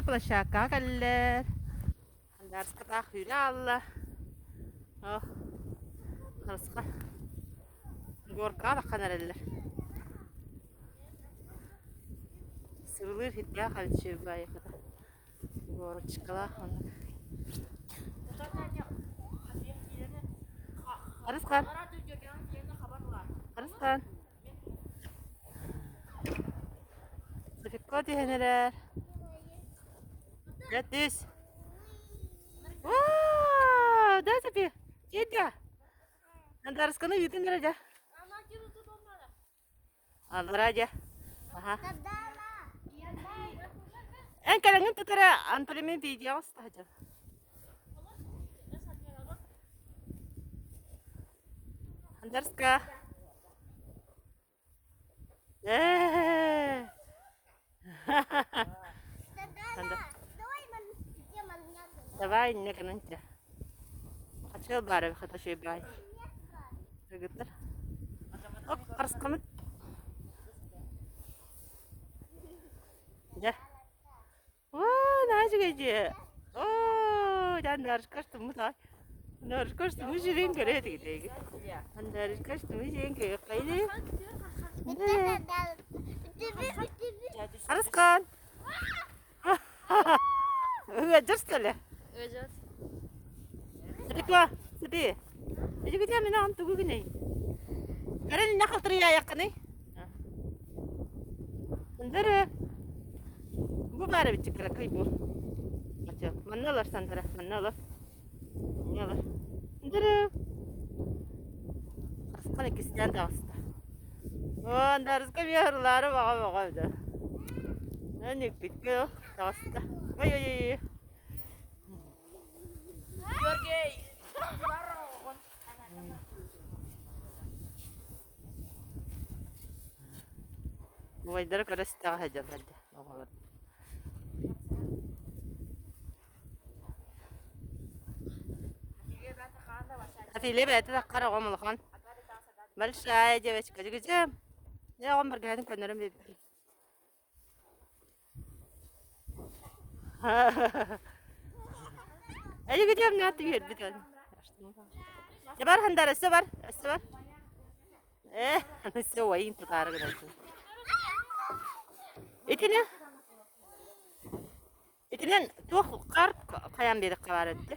Детскай площадкаҕа кэллэр. Андарскатаах үүрэ аалла. О, харысха. Горкаҕа таххан эрэллэр. Сыбылыыр хиттээх эбит баайыхата. Горочкалаах оннук. Харысхан. Харысхан. Софикко түһэн эрэр. Дьэ түс. Оо, да Софи, киирдэ. Андарысканы ыытын эрэ дьэ. Аллара дьэ. Аха. Эн кэлэҥҥин тутара Антонимин видеоҕа сытаһдьан. Андарска. Э. Давай инньэ гынан чэ. Хачыал баар эбит хата үчүгэй баай. Кыргыттар. Оп, харысхаммыт. Дьэ. Оо, наһаа үчүгэй дьиэ. Оо, дьэ Андарышка штуммут аай. Андарышка штуммут жирин көрө этигит Андарышка штуммут жирин көрүөххэйди. Арыскан. Ыадьар что ли? Ыадьар. Сапикла, сапи. Эдигитэ мин аҕам тугу гынай? Кэрэн иннэ халтырыйаайаххыный? Сандары. Бу баар эбит кыракый бу. Ача, манна олор Сандара, манна олор. Манна олор. Сандары. Харысхан иккистээн таҕыста. Оо, Андарыска биһарлаары баҕа баҕа да. Эн иккиккэ таҕыста. Ой ой ой. Георгий! Убайдара көрө истэҕэ сылдьаллар дии оҕолор. Афилия бэйэтэ таххар оҕом улахан. Большая девочка. Дьүгүчэм. Дьэ оҕом бэргэһэтин көннөрөн биэрбитим. Эдигитиэм наат үөрбүт Дьэ бар хандар өссө бар өссө бар Э өссө уайын тутаары гынабын Итини итинэн туох хаар хайаан биэриэххэ баар эбит.